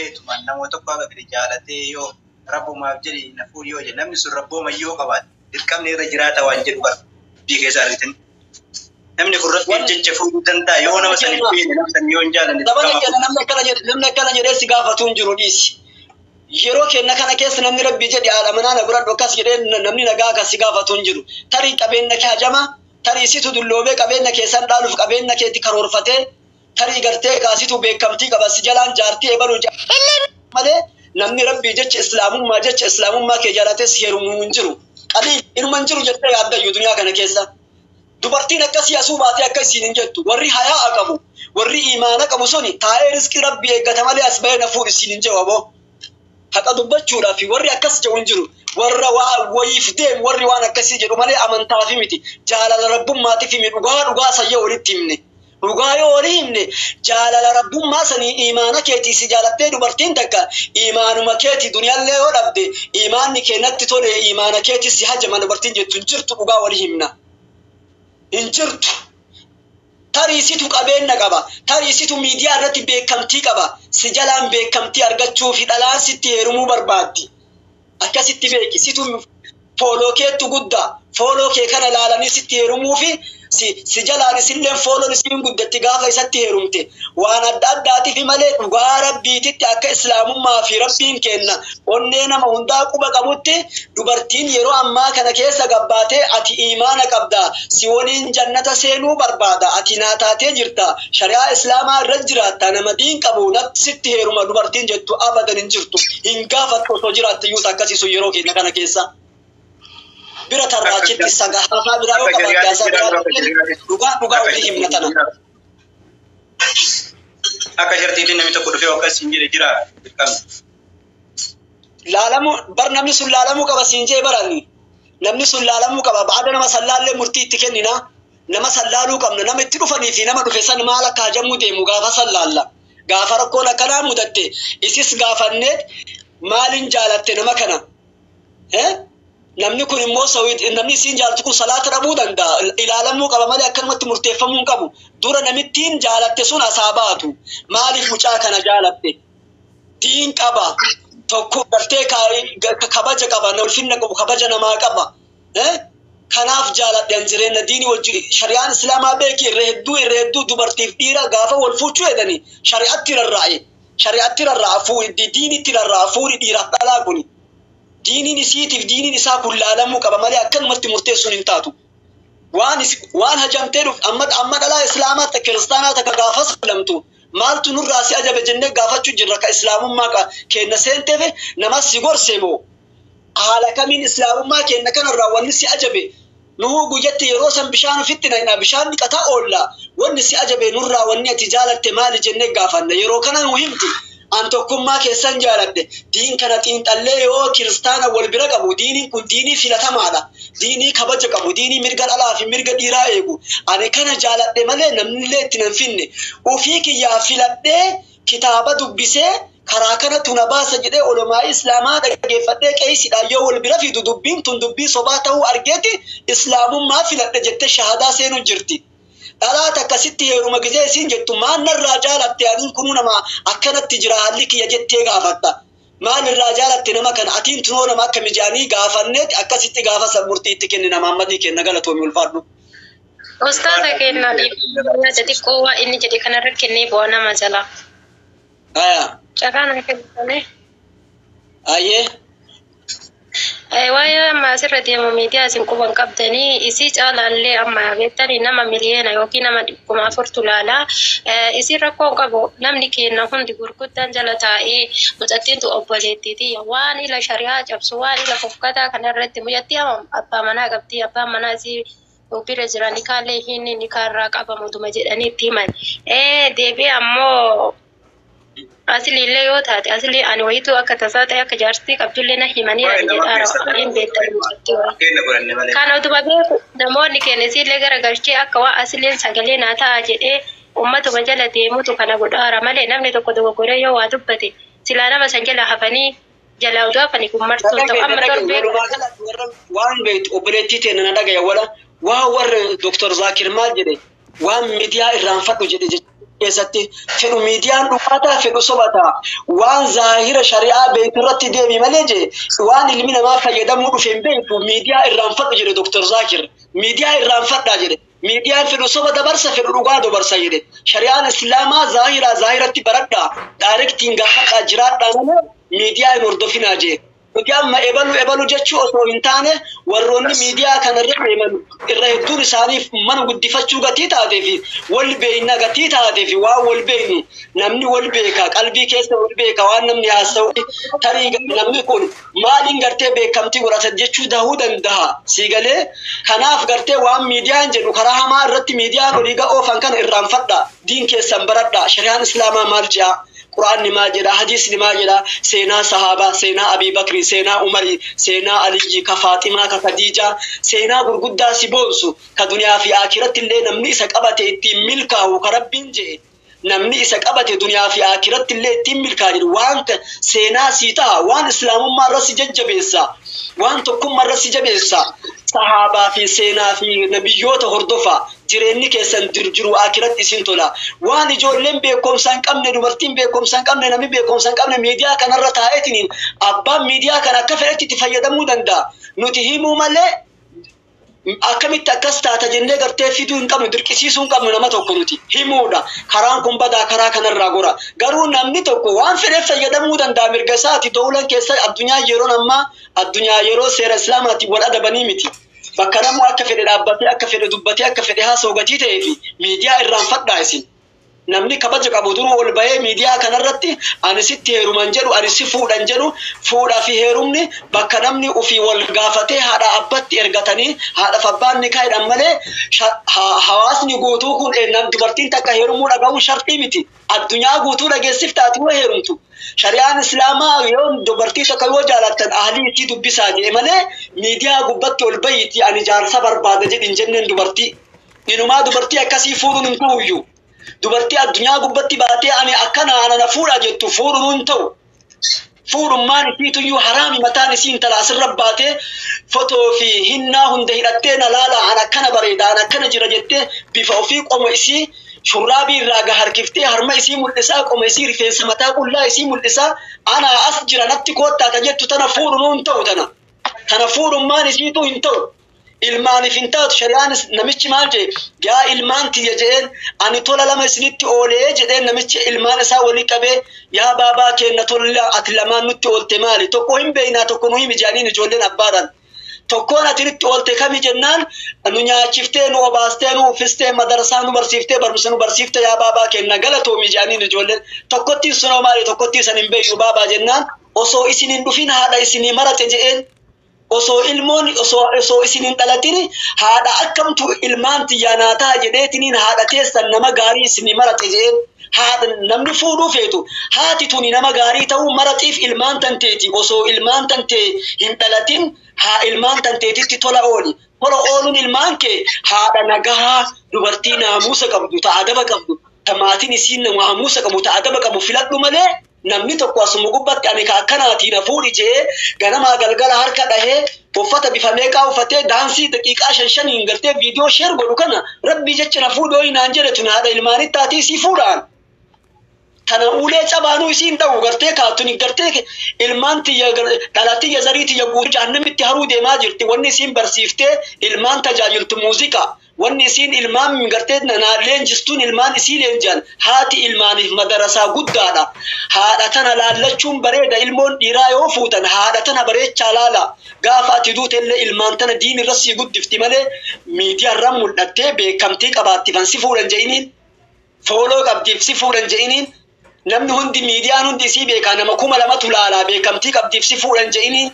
Eetumaan namoota tokko haga fedhe jaalatee yoo rabbumaaf jedhi na fuudhi yoo jedhe, namni sun rabbooma yoo qabaate dirqamni irra jiraata waan jedhu qalbii keessa argitan. Namni kun rabbiif jecha fuudhuu danda'a yoo nama san hin beekne, nama san yoo hin jaalanne Dabala dirqama kenna, namni akkana jedhe, namni akkana jedhee si gaafatu hin jiru, dhiisi. Yeroo kenna kana keessa namni rabbii jedhi haadha manaa na godhadhu akkas jedhee namni nagaa akkas si gaafatu hin jiru. Tarii qabeenya kee hajama, tarii situ dulloomee qabeenya keessan dhaaluuf qabeenya keetti karoorfatee, tarii gartee kaasitu beekamtii qaba si jalaan jaartii eebaluu malee namni rabbii jecha islaamummaa jecha islaamummaa kee jaalatee si heerumuu hin jiru. Qalii inuma hin jiru jettee yaaddayyuu duniyaa kana keessa. Dubartiin akkasii asuu baatee akka isiin hin jettu. Warri hayaa'a qabu, warri imaana qabu suni taa'ee riskii rabbii eeggata malee as bahee na fuudhi isiin hin jedhu aboo. Haqa dubbachuudhaaf warri akkas jedhu hin jiru. Warra waa wayiif deemu warri waan akkasii jedhu malee amantaafi miti. Jaalala rabbummaatiif himi, dhugaa dhugaa san yoo walitti himne. Dhugaa yoo walii himne, jaalala rabbummaa sanii imaana keetii si jaalattee dubartiin takka imaanuma keetii duniyaallee yoo dhabde imaanni kee natti tole, imaana keetii si hajama dubartiin jettu hin jirtu, dhugaa walii himna. Hin jirtu. Tarii situ qabeenya qaba. Tarii situ miidiyaa irratti beekamtii qaba. Si jalaan beekamtii argachuu fi dhalaan sitti heerumuu barbaaddi. Akkasitti beeki. Situ follow keettu guddaa. Follow kee kana ilaalanii sitti heerumuu fi si jalaan isilleen follown isiin guddatti gaafa isatti heerumte. Waan adda addaatiif malee dhugaa rabbiititti akka islaamummaa fi rabbiin kenna onnee nama hundaa quba qabutti dubartiin yeroo ammaa kana keessa gabbaatee ati imaana qabda, si waliin jannata seenuu barbaada, ati naa taatee jirta, shari'aa islaamaa irra jiraatta, nama diin qabu natti sitti heeruma dubartiin jettu abadan hin jirtu. Hin gaafattu osoo jiraatte iyyuu akkasiisu yeroo keenya kana keessa. Bira tarraachitti haasaa biraa yoo qabaatte haasaa biraa dhugaa dhugaa walii himna tana. Akka shartiitiin namni tokko dhufee akkas hin jedhe jira dirqamni. Laalamuu bar, namni sun laalamuu qaba siin jee barani. Namni sun laalamuu qaba. Baada nama sallaallee murtii itti kennina. Nama sallaaluu qabna. Nama itti dhufanii fi nama dhufe san maal akka hajamuu deemu gaafa sallaalla. Gaafa rakkoon akkanaa mudatte isis gaafanneet maalin jaalatte nama kana? Namni kun immoo namni isiin jaalatu kun salaata dhabuu danda'a. Ilaalamuu qaba malee akkanumatti murteeffamuu hin qabu. Dura namittiin jaalatte sun asaa baatu. Maaliif mucaa kana jaalatte? Diin qaba. Tokko gartee kabaja qaba. Ulfinna qabu, kabaja namaa qaba. Kanaaf jaaladhe an jireenya diinii wajjin shari'aan islaamaa beeki irra hedduu dubartiif dhiira gaafa wal fuuchuu jedhani shari'atti rarraa'e. Shari'atti rarraa'a, diinitti rarraa'a fuudhi dhiiraaf dhalaa kuni. Diiniin isiitiif diiniin isaa kun laalamuu qaba malee akkanumatti murteessuun hin taatu. Waan hajamtee dhuf amma dhalaa islaamaa ta kiristaanaa takka gaafa lamtu maaltu nurraa si ajabe jennee gaafachuu jirra, ka islaamummaa kenna seenteef nama si gorse moo haala kamiin islaamummaa kenna kanarraa wanni si ajabe? Nuhuu guyyatti yeroo san bishaan ofitti naqna, bishaan dhiqataa oolla. Wanni si ajabe nurraa, wanni ati jaalatte maali jennee gaafanna. Yeroo kana nu himti, an tokkummaa keessan jaaladhe, diin kana xiinxallee yoo kiristaana wal bira qabu diiniin kun diinii filatamaadha, diinii kabaja qabu, diinii mirga dhalaa fi mirga dhiiraa eegu. Ani kana jaaladhe malee namnillee itti nan finne, ofii kiyyaa filadhee kitaaba dubbisee karaa kanatu na baasa jedhee olomaa islaamaa dhaggeeffadhee qeeysidhaan yoo wal bira fidu dubbiin tun dubbii sobaa ta'uu argeeti islaamummaa filadhe jettee shahadaa seenuu jirti. Dhalaa takka sitti heeruma gizee isiin jettu maal narraa jaalatte, aniin kunuu nama akkanatti jira haalli kiyya jettee gaafatta. Maal irraa jaalatte nama kana, atiin tunoo nama akka mijaanii gaafanneeti akkasitti gaafa san murtii itti kenni nama ammadii kenna. Galatoomi, ulfaadhu. Ustaaza kenna, yaada xiqqoo waa inni jedhe kanarra kennee bu'aa nama jalaa. Aya. Carraa naa kennitanii. Ayyee. Waa'ee amma asirra deemu miidiyaa isin quban qabdanii isii caalaallee amma beektanii nama miliyoona yookiin nama 4,000tu laalaa. Isin rakkoo qabu, namni keenya hundi gurguddaan jala taa'ee mucattiintu obboleettiiti waan ila shari'aa cabsu, waan ila fofkataa kanarratti mucattii abbaa manaa qabdi, abbaan manaa isii bira jira, nikaallee hinni nikaarraa qabamutuma jedhanii itti himan. Deebi'ee ammoo asliillee yoo taate aslii ani wayituu akka tasaa ta'e akka jaartii qabdullee na himanii ani jedhaara hin beektan mucattii wayii. Kenna godhanne malee. Kana utuma beeku namoonni keenya isiillee gara galchee akka waa asliin sagalee naa ta'a jedhee ummatuma jala deemutu kana godhaara malee namni tokko dogoggoree yoo waa dubbate silaa nama san jala hafanii jalaa utuu hafanii kun martuu ta'u amma torbee. Walumaa galatti warra waan beektu obboleettii teenya na dhagaya wala waa warra Dr. Zaakir maal jedhe, waan miidiyaa irraanfadhu jedhe. Keessatti fedhu miidiyaan dhugaataa fedhu sobataa waan zaahira shari'aa beektu irratti deemi malee je waan ilmi namaa fayyadamuu dhufe hin beektu miidiyaa irraanfadhu jedhe Dr. Zaakir. Miidiyaa irraanfadhaa jedhe. Miidiyaan fedhu soba dabarsa, fedhu dhugaa dabarsa jedhe. Shari'aan islaamaa zaahiraa zaahiratti baradhaa, daarektiin gaafadhaa, jiraadhaa malee miidiyaa hin hordofinaa jee. Nuti amma ebalu ebalu jechuu osoo hin taane, warroonni miidiyaa kanarra deeman irra hedduun isaaniif mana guddifachuu gatii taatee fi wal beeyna gatii taatee fi waan wal beeynu namni wal beeka, qalbii keessa wal beeka. Waan namni haasa'u tarii namni kun maaliin gartee beekamtii godhata jechuu dahuu danda'a sii galee. Kanaaf gartee waan miidiyaan jedhu karaa hamaa irratti miidiyaan olii oofan kana irraanfadha, diin keessan baradha. Shari'aan islaamaa maal jedha? Quraanni maal jedha? Hadiisni maal jedha? Seenaa sahaabaa, seenaa Abii Bakrii, seenaa Umarii, seenaa Aliyyi, ka Faaximaa, ka Khadiijaa, seenaa gurguddaa si boonsu, ka duniyaa fi akiratti illee namni isa qabate ittiin milkaa'u, ka Rabbiin jedhe namni isa qabate duniyaa fi akiratti illee ittiin milkaa'a jedhu, waan seenaa sii ta'a, waan islaamummaa irra si jajjabeessa, waan tokkummaa irra si jabeessa. Sahaabaa fi seenaa fi nabiyyoota hordofa, jireenyi keessan jiru akiratti isin tola. Waan ijoolleen beekumsa hin qabne, dubartiin beekumsa hin qabne, namni beekumsa hin qabne miidiyaa kanarra taa'eetiniin abbaan miidiyaa kana akka fedhetti itti fayyadamuu danda'a. Nuti himuu malee akkamitti akkas taata jennee gartee fiduu hin qabnu, dirqisiisuu hin qabnu nama tokko. Nuti himuudha, karaan kun badaa, karaa kanarraa gora. Garuu namni tokko waan fedheef fayyadamuu danda'a, mirga isaati. Dowlan keessa addunyaa yeroon ammaa addunyaa yeroo seera islaamaatiin wal adabanii miti. Bakka namuu akka fedhe dhaabbatee, akka fedhe dubbatee, akka fedhe haasa'u gatii ta'ee fi miidiyaa irraanfadhaa isin. Namni kabaja qabu duruu ol bahee miidiyaa kanarratti ani sitti heeruman jedhu, ani si fuudhan jedhu. Fuudhaa fi heerumni bakka namni ofii wal gaafatee haadha abbatti ergatanii haadhaaf abbaan ni kaa'edhan malee hawaasni guutuu kun dubartiin takka heerumuu dhaga'uun sharxii miti. Addunyaa guutuu dhageessifta ati yoo heerumtu. Shari'aan islaamaa yoo dubartii tokko yoo jaalattan ahlii isii dubbisaa jedhe malee miidiyaa gubbatti ol bahiitii ani jaarsa barbaada jedhin jenneen dubartii. Inumaa dubartii akkasii fuudhuun hin ta'uyyuu. Dubartii addunyaa gubbatti baatee ani akkana ana na fuudha jettu fuudhuun hin ta'u. Fuudhummaan isiituyyuu haraami mataan isii. Intala asirra baatee fotoo fi hinnaa hunda hidhattee na laala, an akkana bareeda, an akkana jira jettee bifa ofii qoma isii shurraabii irraa harkiftee harma isii mul'isaa, qoma isii, rifeensa mataa qullaa isii mul'isaa, ana as jira natti koottaa ka jettu tana fuudhuun hin ta'u tana. Tana fuudhummaan isiituu hin ta'u. Ilmaaniif hin taatu. Shari'aan namichi maal jedhe? Yaa ilmaan tiyya jedheen, ani tola lama isinitti oolee jedheen. Namichi ilmaan isaa walii qabee, yaa baabaa keenna, tola ati lamaan nutti oolte maali? Tokko hin beeynaa, tokko nu himi jedhaniin ijoolleen abbaadhaan. Tokkoon ati nutti oolte kami jennaan, nu nyaachiftee, nu obaastee, nu uffistee, madarsaa nu barsiiftee, barumsa nu barsiiftee, yaa baabaa keenna galatoomi jedhaniin ijoolleen. Tokkottiin sunoo maali? Tokkottiin san hin beeynu baabaa jennaan, osoo isin hin dhufin haadha isinii marate jedheen. Osoo ilmoon osoo isin hin dhalatin haadha akkamtu ilmaan tiyyaa ta'a jedheetiniin haadha teessan nama gaarii isinii marate jedheen. Haadha namni fuudhuu feetu haati tuni nama gaarii ta'uu maraxiif ilmaan tanteeti. Osoo ilmaan tantee hin dhalatin haa ilmaan tanteetitti tola ooli. Tola ooluun ilmaan kee haadha nagahaa, dubartii naamusa qabdu, ta adaba qabdu, ta maatiin isiin naamusa qabu, ta adaba qabu filadhu malee namni tokko asuma gubbatti ani ka akkanaatiin na fuudhi jedhee ganamaa galgala harka dhahee uffata bifa meeqaa uffatee daansii daqiiqaa shan shaniin gartee viidiyoo share godhu kana rabbii jecha na fuudhoo naan jedhe, tun haadha ilmaanitti taatii isii fuudhaan. Tana ulee cabaanuu isiin dha'u gartee kaatuni gartee ilmaan tiyya dhalatiyya zarii tiyya guutuu jahannamitti haruu deemaa jirti. Wanni isiin barsiiftee ilmaan tajaajiltu muuziqaa. Wanni isiin ilmaan gartee leenjistuun ilmaan isii leenji'an. Haati ilmaaniif madarasaa guddaadha. Haadha tana laallachuun bareeda. Ilmoon dhiiraa yoo fuutan haadha tana bareechaa laala. Gaafa ati duute illee ilmaan tana diin irra sii guddifti malee miidiyaa mul'attee beekamtii qabaattifan si fuudhan je'iniin. Follow qabdiif si fuudhan je'iniin. Namni hundi, miidiyaan hundi isii beekaa, nama 2000tu laalaa, beekamtii qabdiif si fuudhan je'iniin.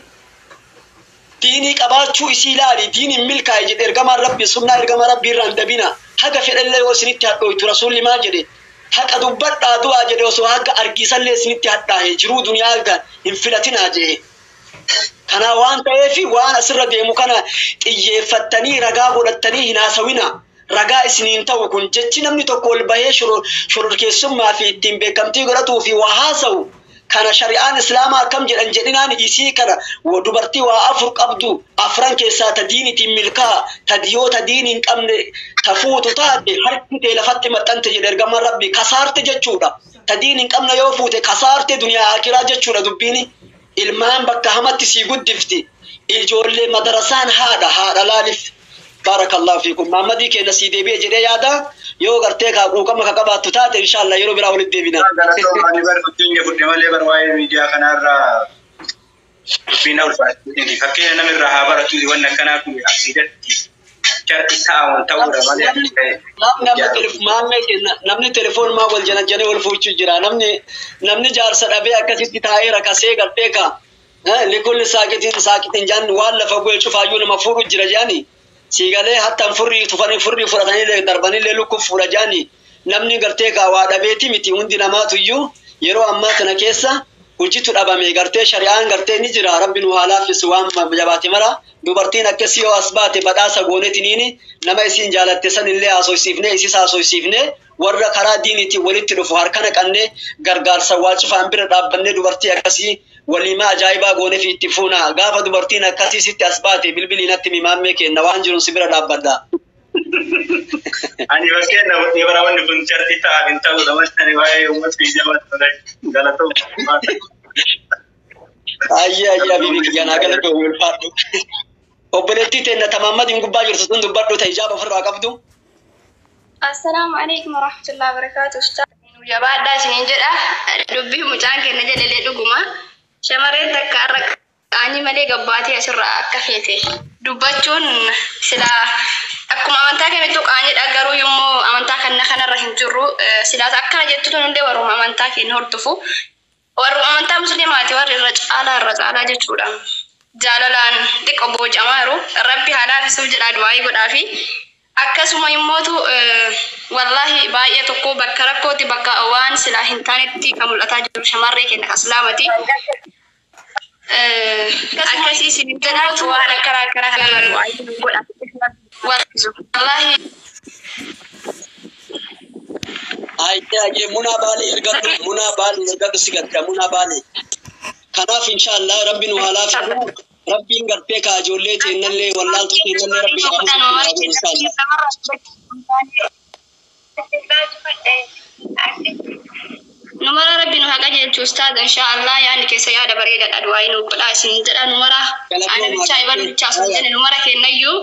Diinii qabaachuu isii ilaali. Diiniin milkaa'e jedhe ergamaan rabbi. Sunnaa ergamaa rabbii irraan dabina. Haga fedhallee yoo isinitti hadhooytu, rasuulli maal jedhe? Haqa dubbadhaa du'aa jedhe. Osoo haga argiisallee isinitti hadhaahe jiruu duniyaa hin filatinaa jedhe. Kana waan ta'eef waan asirra deemu kana xiyyeeffattanii ragaa godhattanii hin haasawina. Ragaa isiniin ta'u kun jechi namni tokko ol bahee shororkeessummaa fi ittiin beekamtii godhatuu fi waa haasa'u. Kana shari'aan islaamaa akkam jedhan jedhinaan isii kana dubartii waa afur qabdu afran keessaa ta diinitiin milkaa ta yoo ta diini hin qabne ta fuutu taate harki tee lafatti maxxante jedhe ergamaan rabbi kasaarte jechuudha. Ta diini hin qabne yoo fuute kasaarte duniyaa akiraa jechuudha dubbiini. Ilmaan bakka hamatti sii guddifti. Ijoollee madarasaan haadha haadha laalif. Baarakallahu fiikum. Maammadii keenya sii deebi'e jedhee yaada yoo gartee kaa quuqama ka qabaattu taate inshallah yeroo biraa walitti deebina. Ani bar fakkeenya fudhe malee bar waa'ee miidiyaa kanarraa dubbiin na ulfaatti. Fakkeenya namirraa haa baratu wanni akkanaa kun asiidatti sharti taa'amu ta'uudha malee. Namni telefoon maa wal janajjanee wal fuuchuu jira. Namni jaarsa dhabee akkasitti taa'ee rakasee gartee kaa likulli saaqitiin saaqitiin jaan waan lafa bu'ee cufaayyuu nama fuudhu jira jaani. Siigalee hattaan furrii tufanii furrii fudhatanii darbanillee lukkuuf fuudha jaani. Namni gartee kaa waa dhabeeti miti hundi namaatuyyuu yeroo ammaa kana keessa hojiitu dhabame gartee shari'aan gartee ni jira rabbi nu haa laaffisu waan jabaate mara dubartiin akkasii yoo as baate badhaasa goonetiniini nama isiin jaalatte sanillee haasofsiifne isis haasofsiifne warra karaa diiniitiin walitti dhufu harka naqannee gargaarsa waa cufaan bira dhaabbannee dubartii akkasii waliimaa ajaa'ibaa goone fi itti fuuna gaafa dubartiin akkasii sitti as baate bilbilii natti mimaammee kenna waan jiruun si bira dhaabbadha. Ani fakkeenya fudhee bara wanni kun sharti ta'aaf hin ta'uudha malee ani waa'ee uummata biyya galatoomaa. Ayyee ayyee abiibi kiyya naa galatoomi ulfaadhu. Obboleettii teenna tamaammadiin gubbaa jirtu sun dubbadhu ta ijaaba ofirraa qabdu. Assalaamu alaikum warahmatullahi wabarakatuh. Jabaadhaa isiniin jedha. Dubbii mucaan keenya jedhellee dhuguma. Shamarreen takka har'a qaanii malee gabbaatee asirraa akka feete dubbachuun silaa akkuma amantaa kamittuu qaaniidha garuu immoo amantaa kana kanarra hin jirru silaas akkana jettu tun hundee warruma amantaa keenya hordofu warruma amantaa musliimaati warri irra caalaa jechuudha. Jaalalaan xiqqoo booji'amaa jiru rabbi haa laafisuuf jedha du'aayii godhaafi. Akkasuma immootu wallaahi baay'ee tokko bakka rakkootti bakka waan silaa hin taanetti kan mul'ataa jiru shamarree keenya islaamati. Akkasii isin jedhaatu waan akkana akkana kana du'aayii godha. Wallaahi. Ayyee ayyee munaa baalee ergadhu munaa baalee ergadhu si gadda munaa baalee. Kanaaf inshallah rabbi nu haa laafisu. Rabbiin gartee kaa ijoollee teennallee wallaaltuu teennallee rabbi haa inshallah. Numara rabbi nu haa qajeelchu ustaaz inshallah yaadni keessa yaada bareedaadha du'aa nu godhaa isin jedha numara ana bichaa ibalu bichaa sun jedhe numara kennayyuu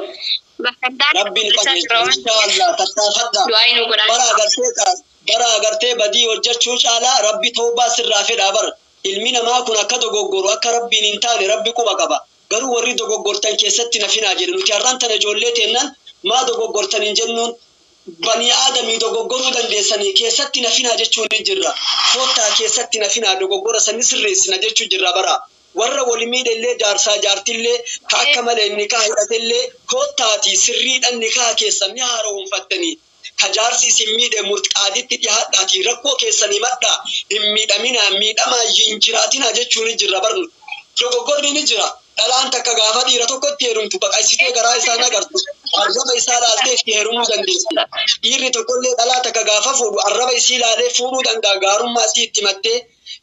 bakka addaa Rabbi nu qajeelchu inshallah tattaafadha. Du'aa nu godhaa. Bara agartee badii hojjechuu caalaa rabbi toobaa sirraa fedhaa bara. Ilmi namaa kun akka dogoggoru akka rabbiin hin taane rabbi quba qaba. Garuu warri dogoggortan keessatti nafinaa jedhe nuti har'aan tana ijoollee teennan maa dogoggortan hin jennuun banii aadamii dogoggoruu dandeessanii keessatti nafinaa jechuun ni jirra. Koottaa keessatti nafinaa dogoggora sani sirreessina jechuu jirra bara. Warra wal miidhellee jaarsaa jaartillee ka akka malee nikaa hidhatellee koottaatii sirriidhaan nikaa keessan ni haaromfattanii. Ka jaarsi isin miidhe murqaaditti dhiyaadhaatii rakkoo keessanii madhaa hin miidhaminaa miidhamaa hin jiraatinaa jechuun ni jirra barnu. Dogoggorri ni jira. Dhalaan takka gaafa dhiira tokkotti heerumtu baqaysitee garaa isaa nagartu arraba isaa laaltee itti heerumuu dandeessi. Dhiirri tokkollee dhalaa takka gaafa fuudhu arraba isii laalee fuudhuu danda'a gaarummaa isii itti mattee.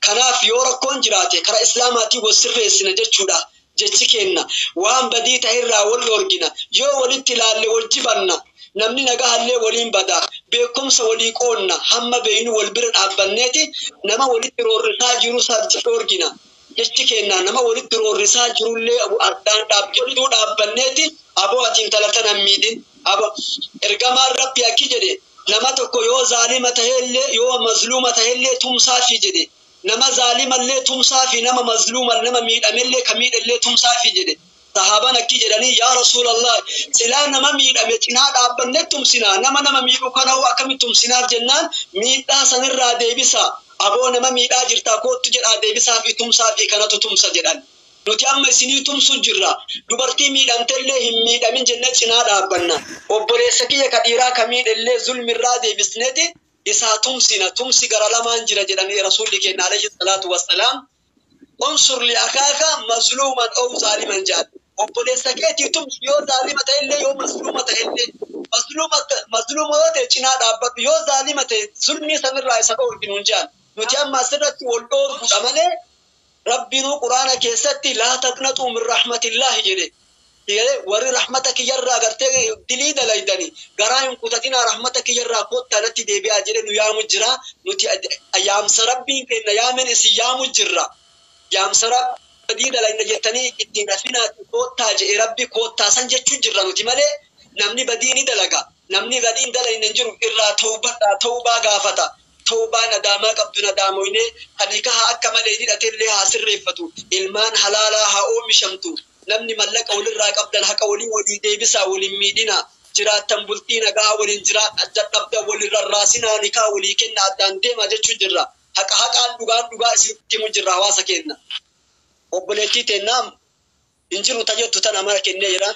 Kanaaf yoo rakkoon jiraate karaa islaamaatiin wal sirreessina jechuudha. Jechi kenna waan badii ta'erraa wal dhorgina yoo walitti ilaalle wal jibanna. Namni nagahallee waliin bada beekumsa walii qoonna hamma beeynu wal bira dhaabbanneeti nama walitti roorrisaa jiru dhorgina. Jechi kenna nama walitti roorrisaa jirullee addaan dhaabbanneetu dhaabbanneeti aboo ati intala tana hin miidhin. Aboo ergamaan rabbi akki jedhe nama tokko yoo zaalima tahellee yoo mazluuma tahellee tumsaafi jedhe. Nama zaalimallee tumsaafi nama mazluuma nama miidhamellee ka miidhellee tumsaafi jedhe. Sahaabaan akki jedhanii yaa Rasuulallah silaa nama miidhame cinaa dhaabbanne tumsinaa nama nama miidhu kana hoo akkamitti tumsinaaf jennaan miidhaa sanirraa deebisa aboo nama miidhaa jirtaa koottu jedhaa deebisaa fi tumsaa fi kanatu tumsa jedhan. Nuti amma isinii tumsu jirra dubartii miidhamtellee hin miidhamin jennee cinaa dhaabbanna obboleessa kiyya ka dhiiraa ka miidhellee zulmirraa deebisneeti isaa tumsina tumsi gara lamaan jira jedhanii rasuulli keenya alayhi salaatu wassalaam. Unsur li akaaka mazluuman aw zaaliman jedhan. Obboleessa keetii tumsi yoo zaalima ta'ellee yoo mazluuma ta'ellee mazluuma yoo ta'e cinaa dhaabbadhu yoo zaalima ta'e zulmii sanirraa isa dhorkinuun jedhan. Nuti amma asirratti wal dhoorgudha malee Rabbinuu quraana keessatti laa taqnaxuu min rahmatillaahi jedhe. Warri rahmata kiyyarraa gartee dilii dalaydani garaa hin kutatinaa rahmata kiyyarraa kottaa natti deebi'aa jedhe nu yaamu jira. Nuti yaamsa Rabbiin kenna yaamen isin yaamu jirra. Yaamsa Rabbii dalayna jettanii ittiin hafinaa kottaa jedhe Rabbi kottaa san jechuu jirra nuti malee namni badii ni dalaga. Namni badii hin dalayne hin jiru irraa tawbadhaa tawbaa gaafata. Tawbaa nadaamaa qabdu nadaamoynee kan nikaha akka malee hidhatellee haa sirreeffatu. Ilmaan halaalaa haa oomishamtu. Namni mallaqa walirraa qabdan haqa walii walii deebisaa waliin miidhina. Jiraattan bultii nagaa waliin jiraadha dadhabdan walin rarraasinaa nikaa walii kenna addaan deema jechuu jirra. Haqa haqaan dhugaan dhugaa isinitti himu jirra hawaasa keenna. Obboleettii teennaa hin jiru ta jettu tana mara kennee jira.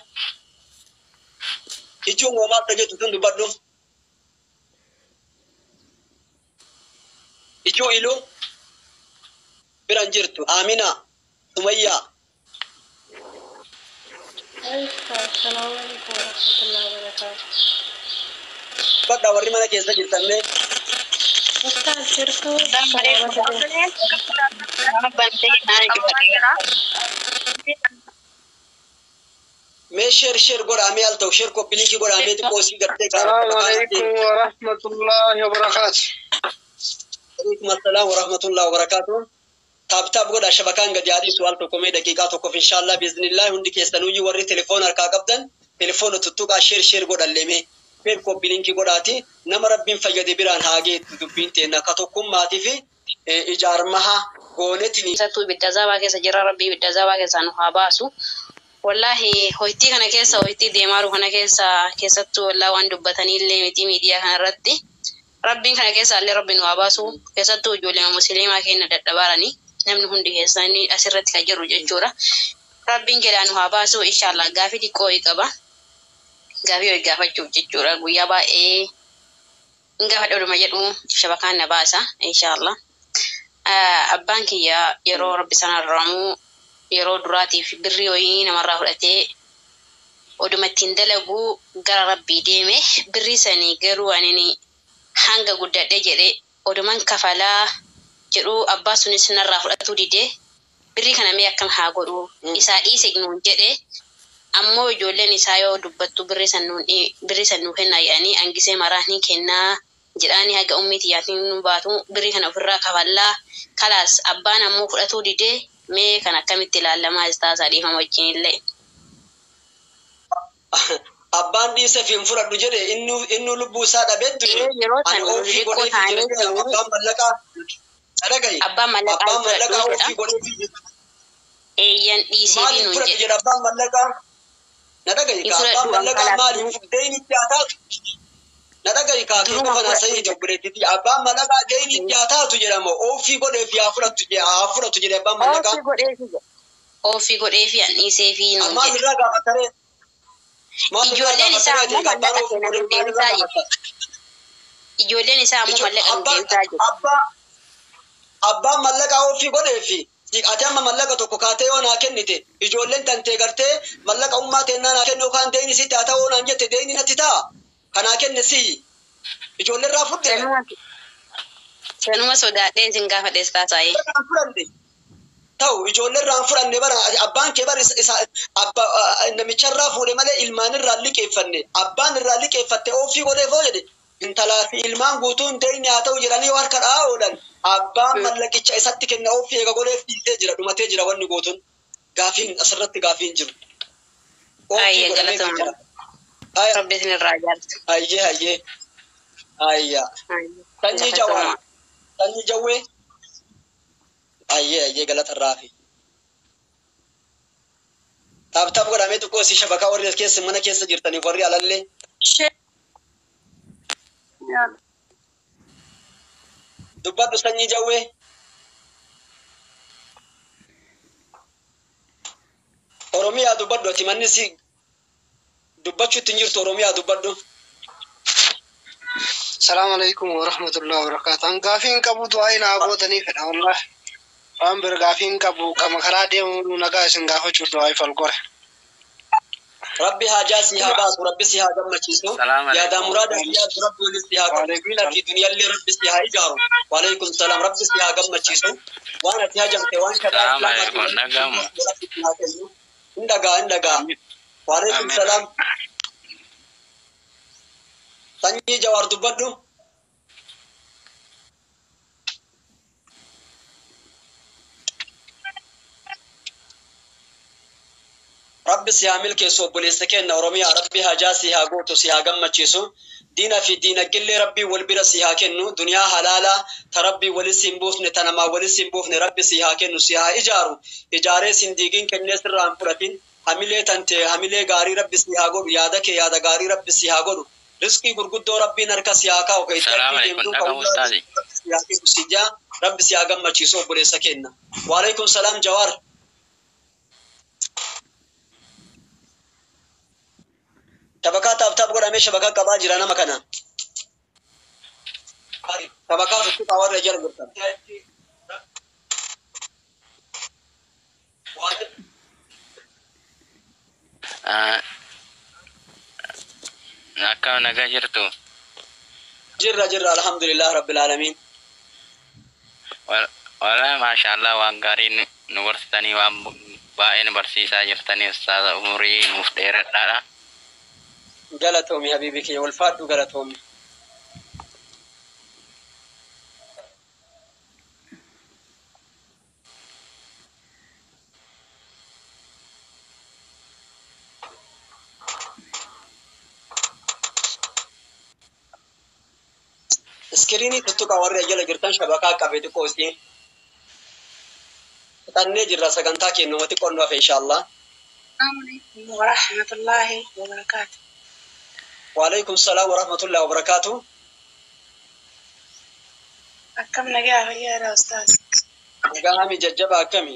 Ijuun hoo maal ta jettu tun dubbadhu. Ijuu iluu bira hin jirtu. Amina Sumayyaa. Assalamu alaikum warahmatullahi wabarakatuh. Dubbadhaa warri mana keessa jirtan mee. Ustaz jirtu salaamata Mee sheer sheer godhaa mee al ta'u sheer koppiliikii godhaa mee xiqqoo isii gartee السلام عليكم ورحمة الله وبركاته. Alaikum assalam wa rahmatullahi wa barakatuh. Taap taap godhaa shabakaan gadi haadhiisu al tokko mee daqiiqaa tokkoof inshaallah biiznillah hundi keessanuyyuu warri telefoona harkaa qabdan telefoona tuttuqaa sheer sheer godhallee mee sheer koppiliinkii godhaati nama Rabbiin fayyade biraan haa geettu dubbiin teenna ka tokkummaatii fi ijaarmaha goonetiin. Keessattuu ibidda azaabaa keessa jira rabbii ibidda azaabaa keessaa nu haa baasu. Wallaahi hoytii kana keessa hoytii deemaaru kana keessa keessattuu wallaahi waan dubbatanii illee miti miidiyaa kana irratti. Rabbiin kana keessa illee rabbi nu haa baasu. Keessattuu ijoollee musliimaa keenya dadhabaaranii namni hundi keessanii asirratti kan jiru jechuudha. Rabbiin jedhaa nu haa baasu inshaallah gaafii xiqqoo wayii qaba. Gaafii wayii gaafachuuf jechuudha guyyaa baay'ee hin gaafadha oduma jedhu shabakaan na baasa inshaallah. Abbaan kiyya yeroo rabbi sana arramu yeroo duraatiif birrii wayii namarraa fudhatee oduma ittiin dalaguu gara rabbii deeme birrii sanii garuu anini hanga guddadhe jedhe oduman kafalaa jedhu abbaa sunis narraa fudhatuu didee birrii kana mee akkam haa godhu isaa dhiise nuun jedhe ammoo ijoolleen isaa yoo dubbattu birrii san nuun birrii san nuu kennaa jedhanii hangisee maraa ni kennaa jedhaanii haga ummii tiyyaatiin nu baatu birrii kana ofirraa kafallaa kalaas abbaan ammoo fudhatuu didee mee kan akkamitti ilaalamaa istaasaa dhiifama wajjin illee. Abbaan dhiiseef hin fudhadhu jedhe inni lubbuu isaa dhabee du'e. Yeroo Ani san oofii xixiqqoo godheefii taanee jira jedhe abbaan mallaqaa. Dhagahi. Abbaan mallaqaa Abbaan hin fudhadhu mallaqaa jedha. oofii godheefii jira. Eeyyan dhiiseefii Maaliif nuun fudhadhu jedhe. jedha abbaan mallaqaa? Na dhagahi Hin kaa abbaan fudhadhu an mallaqaa kalaas. maaliif deeyni itti haa taatu? Na dhagahi kaa kee Duruma qofa na fudhadhu sahiiti jedhe. obboleettiitti. Abbaan mallaqaa deeyni itti haa taatu jedhama. Oofii godheef haa fudhattu jedhe haa fudhattu jedhe abbaan mallaqaa. Oofii godheefii jedhe. Oofii godheefii an dhiiseefii nuun Maal jedhe. irraa gaafataree? Maal irraa Ijoolleen isaa gaafataree ammoo ati abbaan mallaqa oofii keenya godheef nuuf maal irraa deebisaa jedhe. gaafata? Ijoolleen isaa ammoo mallaqa nuuf Abbaan deebisaa jedhe. abbaa abbaan mallaqaa ofii godheefi ati amma mallaqa tokko kaatee yoo naa kennite ijoolleen tantee gartee mallaqa ummaa teennaa naa kennu yookaan deeyni sitti haa ta'uu naan jette deeyni natti ta'a kanaa kenne si'i ijoollee irraa fudhe Sanuma sanuma sodaadhee isin gaafadhe istaasaayee. irraa fudhanne ta'u ijoollee irraa fudhanne bara abbaan kee bara isa abba namicha irraa fuudhe malee ilmaan irraa liqeeffanne abbaan irraa liqeeffatte ofii godheef hoo jedhe intalaa fi ilmaan guutuun deeyni haa ta'u jedhanii yoo harka dha'aa oolan abbaan mallaqicha isatti kenna ofii eega godheef dhiisee jira dhumatee jira wanni guutuun gaafiin asirratti gaafiin jiru. Ofii Ayyee godhameef galatoomaa. jira. Ayya Rabbi isin irraa jaalatu. hayyee hayyee ayya sanyii jawaa Galatoomaa. sanyii jawwee hayyee hayyee galata irraa fi. Taap taap godhamee xiqqoo si shabakaa warri as keessa mana keessa jirtaniif warri alallee dubbadhu sanyii jawwee. Oromiyaa dubbadhu ati manni si dubbachuutti hin jirtu Oromiyaa dubbadhu. السلام عليكم ورحمة الله وبركاته. An gaafiin qabu du'aa naa gootanii fedha wallahi. Waan bira gaafiin qabu qama karaa deemu nagaa isin gaafachuu du'aa ifal gore. Rabbi haajaa si haa baasu, Rabbi si haa gammachiisu. Salaam Yaadaa alaikum. muraada si yaadu Rabbi waliin si haa qabu. Diina fi duniyaallee Rabbi si haa ijaaru. Waalaikum salaam. Rabbi si haa gammachiisu. Waan ati hajamte waan sharaa Salaam islaamaa alaikum. Nagamu. Rabbi si haa kennu. Hin dhagaa hin dhagaa. Waalaikum Amiin. salaam. Sanyii Jawaar dubbadhu. Rabbi si haa milkeessu obboleessa keenya Oromiyaa. Rabbi hajaa si haa gootu si haa gammachiisu. Diina fi diinagdillee Rabbi wal bira si haa kennu. Duniyaa halaalaa ta Rabbi walis hin buufne ta namaa walis hin buufne Rabbi si haa kennu si haa ijaaru. Ijaaree sin diigin kennee sirraa hin fudhatin. Hamilee tante hamilee gaarii Rabbi si haa godhu. Yaada kee yaada gaarii Rabbi si haa godhu. Rizqii gurguddoo Rabbiin harka si haa kaa'u. Kan itti Salaam harki alaikum. deemtuu Nagamu ka'uu ustaazi. Rabbi si haa kennu si jaa. Rabbi si haa gammachiisu obboleessa keenya. Waalaikum salaam Jawaar. Shabakaa taaptaap godhamee shabakaa qabaa jira nama kana. Shabakaa tuttuqaa warra jala jirtan. Akkam nagaa jirtu? Jirra jirra alhamdulillah rabbil aalamiin. Wala maashaallah waan gaarii nu barsitanii waan baay'ee nu barsiisaa jirtanii ustaaza umurii nuuf dheeradhaadha. Galatoomi habiibi kiyya ulfaadhu galatoomi. Iskiriinii tuttuqaa warra jala jirtan shabakaa qabe xiqqoo isii. Xannee jirra sagantaa kennuma xiqqoon nu hafe inshaallah. السلام عليكم ورحمة الله وبركاته. Waalaikum salaam wa rahmatullahi wa barakaatu. Akkam nagaa fayyaadha ustaaz. Nagaa hami jajjaba akkami?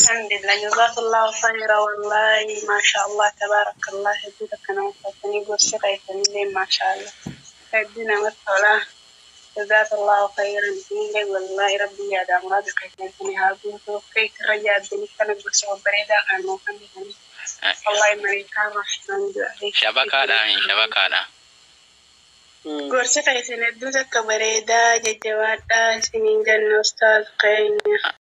Alhamdulillah jazakallahu khayra wallahi maasha Allah tabaarakallah hedduu takka nama toltanii gorsa qayyatanii maasha Allah hedduu namatti tola. Jazakallahu khayran isinillee wallahi rabbi yaada muraada qayyatanii haa guutuu keetirra yaaddanii kana gorsa babbareedaa kan nuu kennitanii. Wallahi mariikaa rahmaan du'aa. Shabakaadha shabakaadha. Gorsa keessan hedduu takka bareedaa jajjabaadhaa isiniin jenna ustaaz keenya.